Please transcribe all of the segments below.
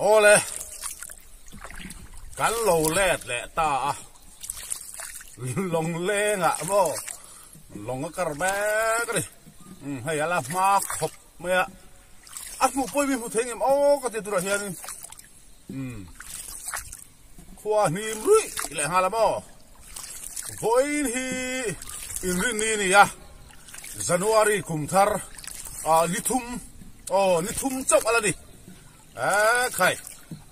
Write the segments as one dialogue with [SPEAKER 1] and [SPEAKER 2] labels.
[SPEAKER 1] Awle, kan lo let leh ta a, lawngleng ah maw lawng a kar mek a ni, umm hei a la hma khawp mai a, a hmuh pawhin mi hmu thei ngem aw ka ti turah hianin umm khua hnim ruih leh nghal a maw, vawiin hi inrinni a ni a, January kum thar ah ni thum aw ni thum chauh a la ni. Eeh khai,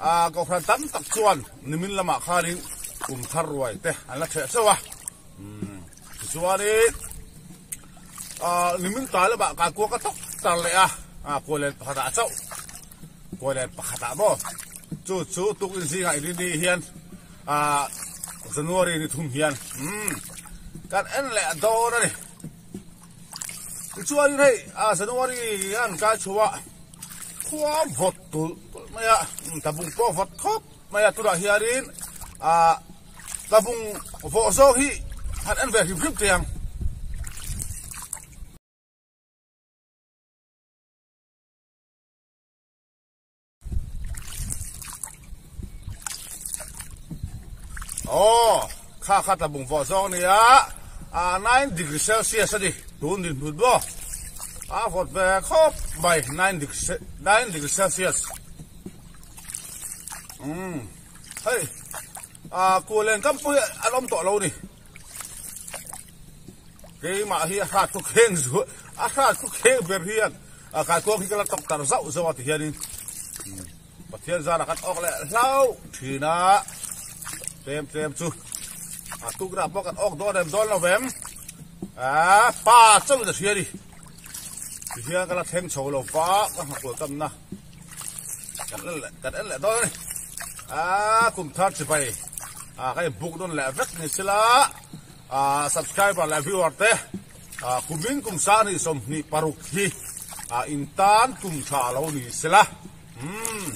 [SPEAKER 1] ah kohhran tam tak chuan nimin lamah khanin kum thar ruai te an la ṭheh chauh a, umm tichuanin ah nimin tlai lamah kaikua ka tawk tar leh a, ah kualen pakhatah chauh, kualen pakhatah maw chu chu tukin zingah inrini hian ah January ni thum hian umm kan en leh dawn a ni. Tichuanin hei ah January an kai chhuah. Khua vawt tulh tulh mai a, tabung pawh vawt khawp mai a, tunah hianin ah tabung vawh zawk hi han en ve hrim hrim teh ang. Aw kha kha tabung vawh zawk a nia ah 9 degree celsius a ni tun dinhmun maw a vawt ve khawp mai 9 degree 9 degree celsius umm hei ah kualen kam pawh hi an awm tawh lo a ni keimah hi a hrat thu kheng zual a hrat thu kheng ber hian. A kaikuang hi ka la tawk tar zauh zauh a ti hianin Pathian zara kan awk leh hlauh thin a, tlem tlem chu a tukna pawh kan awk dawn em dawn lo vem a pa chauh in a hria a ni ti hian ka la thleng chho lo va ka nghakul tamna kan en leh kan en leh dawn a ni a kum thar chibai a ka inbuk nawn leh vek ni sila a subscriber leh viewer te. Kumin kum sahnih 26 hi in tan tum tha lo ni sela. Umm.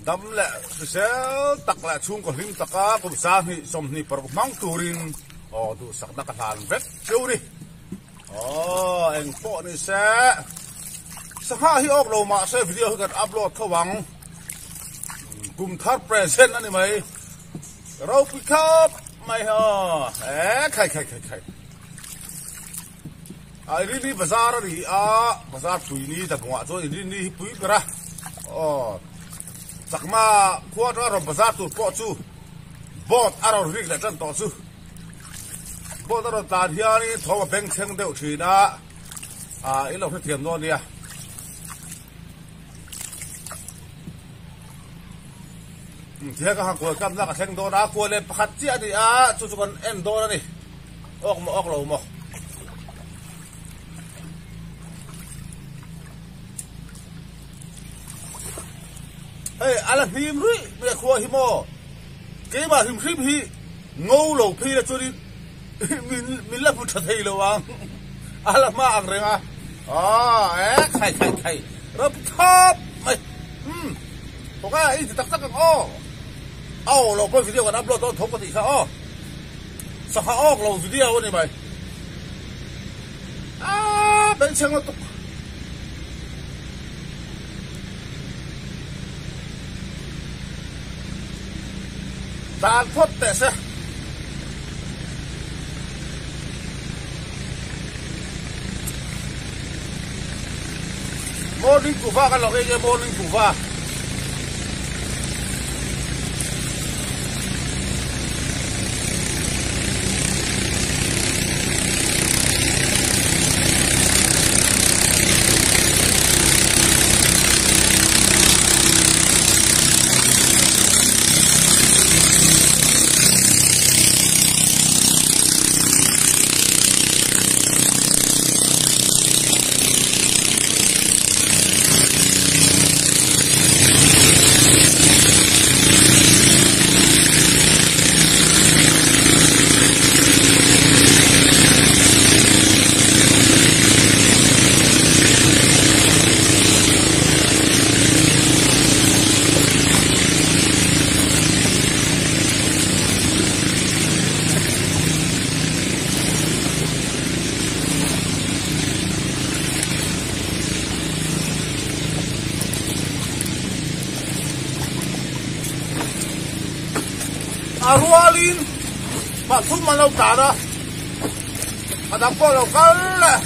[SPEAKER 1] Dam leh hrisel tak leh chhungkaw hlim taka kum 26 hmang turin aw duhsakna ka hlan vek cheu ni. Aw eng pawh ni se. Sangha hi awk lo mah se video hi kan upload tho ang. Kum thar present a ni mai. Ropui khawp mai haw e khai khai khai khai a irini bazar a ni a bazar pui ni tabungah chuan irini hi pui ber a aw chakma khua atanga rawn bazar tur pawh chu boat a rawn rik leh tan tawh chu boat a rawn tlan hianin thawm a beng thleng deuh thin a ah in lo hrethiam dawn nia. Thil ka han kual tlamna ka thleng dawn a, kual leh pakhat chiah a ni a, chu chu kan en dawn a ni. Awk maw awk lo maw. Hei a la hlim ruih mai a khua hi maw. Keimah hrim hrim hi ngo lo phei la chuanin min min la hmu tha thei lo ang. A la hma ang reng a. Aw e khai khai khai ram thap mai. Umm Thawk a i ti tak tak ang aw. Aw lo pawh video kan upload dawn tho ka tih kha aw. Sangha awk lo video a ni mai. Aaa bengchheng lutuk. Dan phawt teh se. Morning kuva kan lo ei nge morning kuva. A rualin pathum an lo tlan a, a dang pawh a lo kal leh.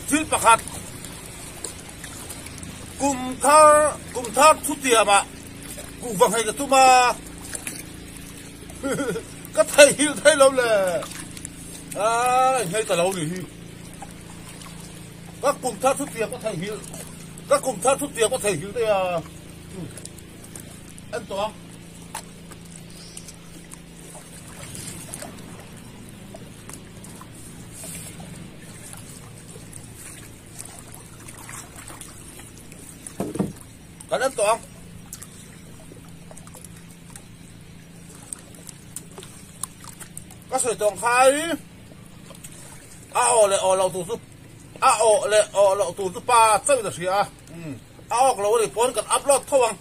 [SPEAKER 1] Thil pakhat kum thar kum thar thutiam ah kuhva nghei ka tum a ka theihil thei lo le a nghei ta lo ni hi ka kum thar thutiam ka theihil ka kum thar thutiam ka theihil daih a en tawh ang. Kan en tawh ang. Ka sawi tawng khai a aw leh aw lo tur chu a aw leh aw loh tur chu pa chauhin a hria a. A awk lo a nih pawn kan upload tho ang.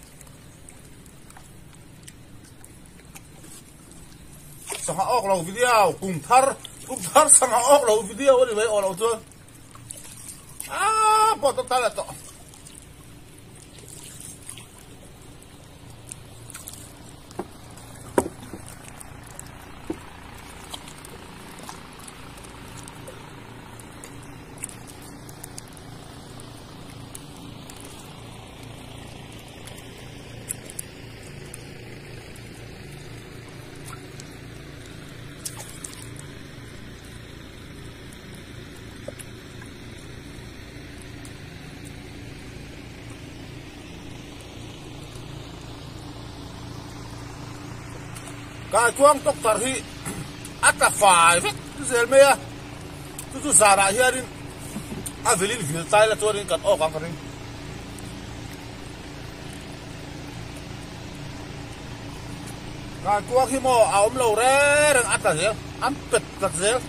[SPEAKER 1] Sangha awk lo video kum thar kum thar sangha awk lo video a ni mai awh loh chuan aaa pawh ta leh tawh. Kaikuang tawktarh hi a tla fai vek zel mai a, chu chu zanah hianin a vilin vil tlai la chuanin kan awk ang ka ring. Kaikuang hi maw a awm lo reng reng a tla zel, an pet tlat zel.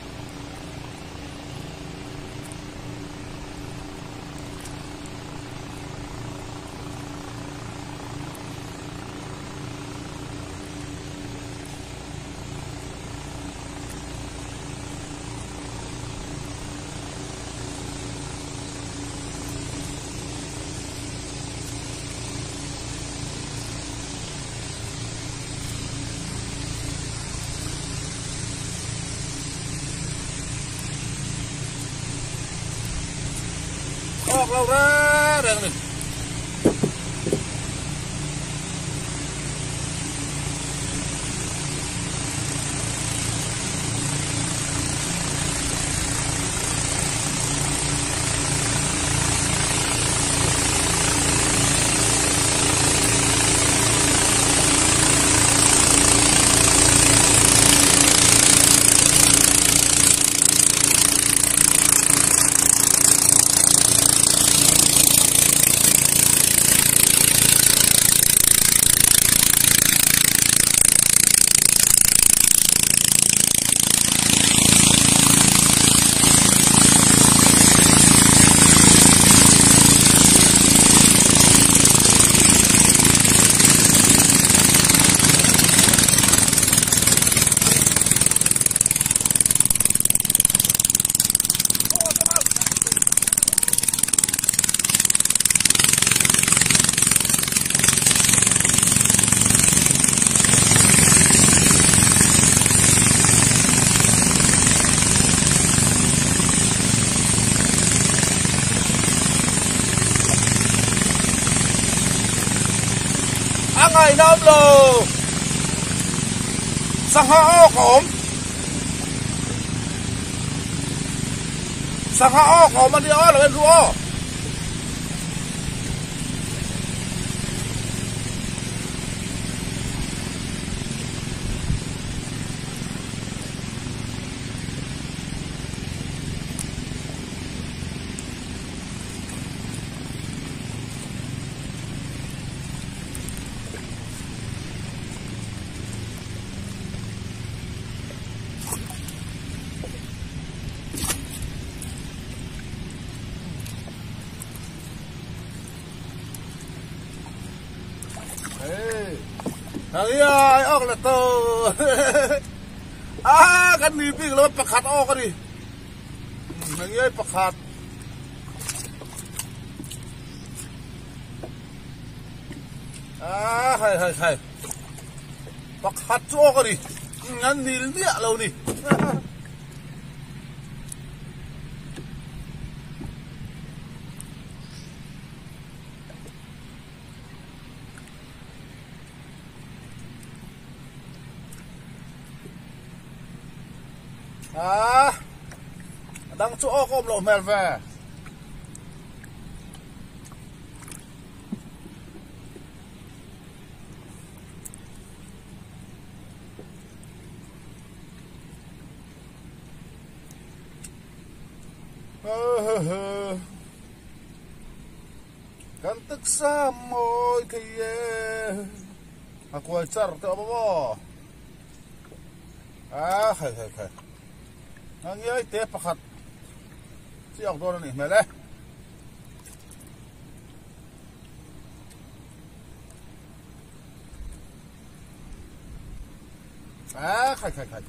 [SPEAKER 1] Awk lo reng reng a ni. A ngaihna awm lo. Sangha awk a awm. Sangha awk a awm a nia aw lo en ru aw. Hey. Hangiai awk le to. Ah kan ni bik lo pakhat awk ani. Hangiai pakhat. Ah hai hai hai. Pakhat chu awk ani. An nil miah lo ni. Ah, a dang chu awk awm loh hmel ve. Kan taksa mawi thei e a kuai char te awm maw a khai khai khai a ngiai te pakhat chiak dawn a nih hmel e. A khai khai khai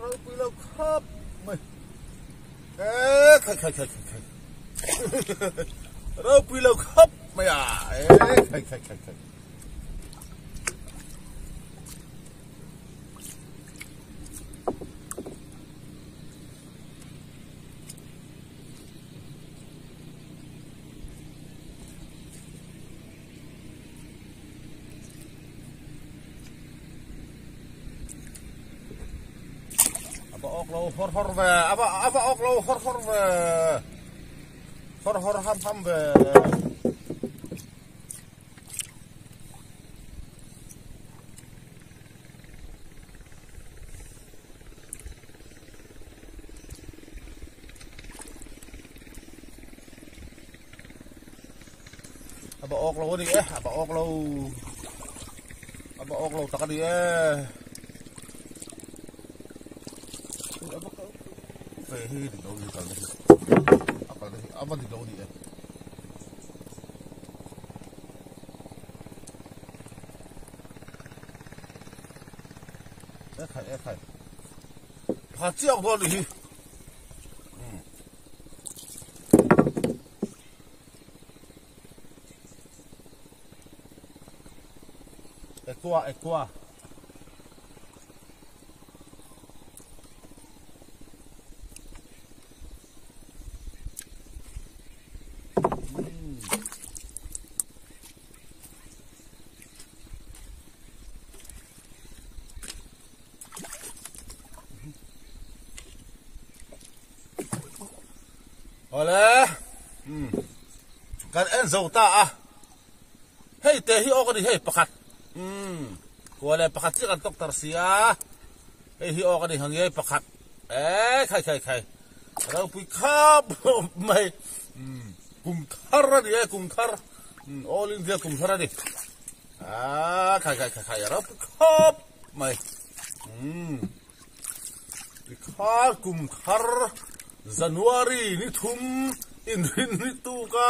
[SPEAKER 1] ropui lo khawp mai e khai khai khai khai ropui lo khawp mai a e khai khai khai khai A va awk lo hawr hawr ve a va a va awk lo hawr hawr ve hawr hawr ham ham ve. A ba awk lo a ni e a ba awk lo a ba awk lo tak a ni e ve hi dik lo ni kal na hi a kal na hi a va dik lo a ni e e khai e khai pha chiak dawn ni hi Ekua ekua. Awle umm kan en zo ta a hei te hi awk a ni hei pakhat umm kua leh pakhat chiah kan tawk tar si a hei hi awk a ni hangei pakhat eh khai khai khai ropui khap mai umm kum thar a ni e kum thar umm all India kum thar a ni ah khai khai khai khai ropui khap mai umm. Tikha kum thar January ni thum inrin ni tuka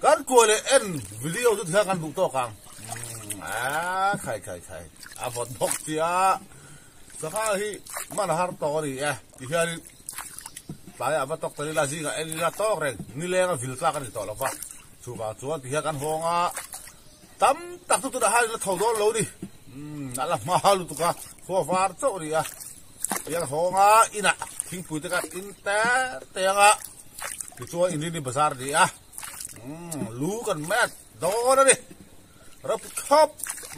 [SPEAKER 1] kan kuai leh en video chu thiang kan duh tawk ang a khai khai khai a vawt bawk tia sangha hi man har tawk a ni e tihianin tlaiah va tawk tel ila zingah en ila tawk reng nileng a vil tlak a ni tawh lo va chuvang chuan tihian kan hawng a. Tam tak chu tunah hian la tho dawn lo ni. Umm a la hma lutuk a, khua var chauh a ni a. Tiang hawng a inah thingpui te kha in ter teng a, tichuan in rin bazar a ni a. Umm lu kan mat dawn a ni. Rap khawp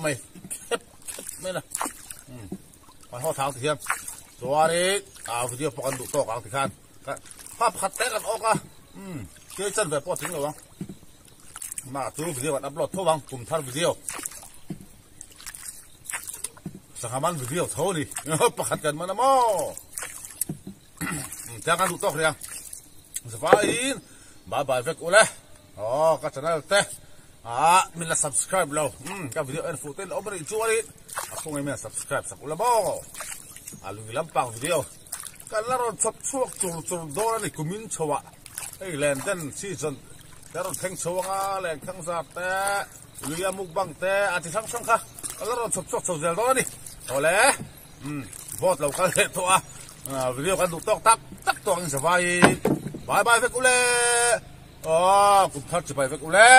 [SPEAKER 1] mai khep khep mai na. Umm kan haw thang ti hian chuanin a video pawh kan duh tawk ang ti khan pa pakhat te kan awk a. Umm kei chan ve pawh a tling lo ang. Mah chu video kan upload tho ang kum thar video sangha man video tho ni pakhat kan man amaw tiang kan duh tawk riang zavaiin bye bye vek ule aw ka channel te ah min la subscribe lo ka video en fuh ten awm rih chuanin a khawngei min la subscribe sak ule maw a lui lampang video kan la rawn chhawp chhuak chur chur dawn a ni kumin chhoah hei len den season. Te rawn thleng chho anga lengthang zar te, lui a mukbang te a chi hrang hrang kha ka la rawn chhawp chhuak chho zel dawn a ni. Awle umm vote lo kal leh tawh a, video kan duh tawk tak tak tawh ang in zavaiin bye bye vek ule aw kum thar chibai vek ule.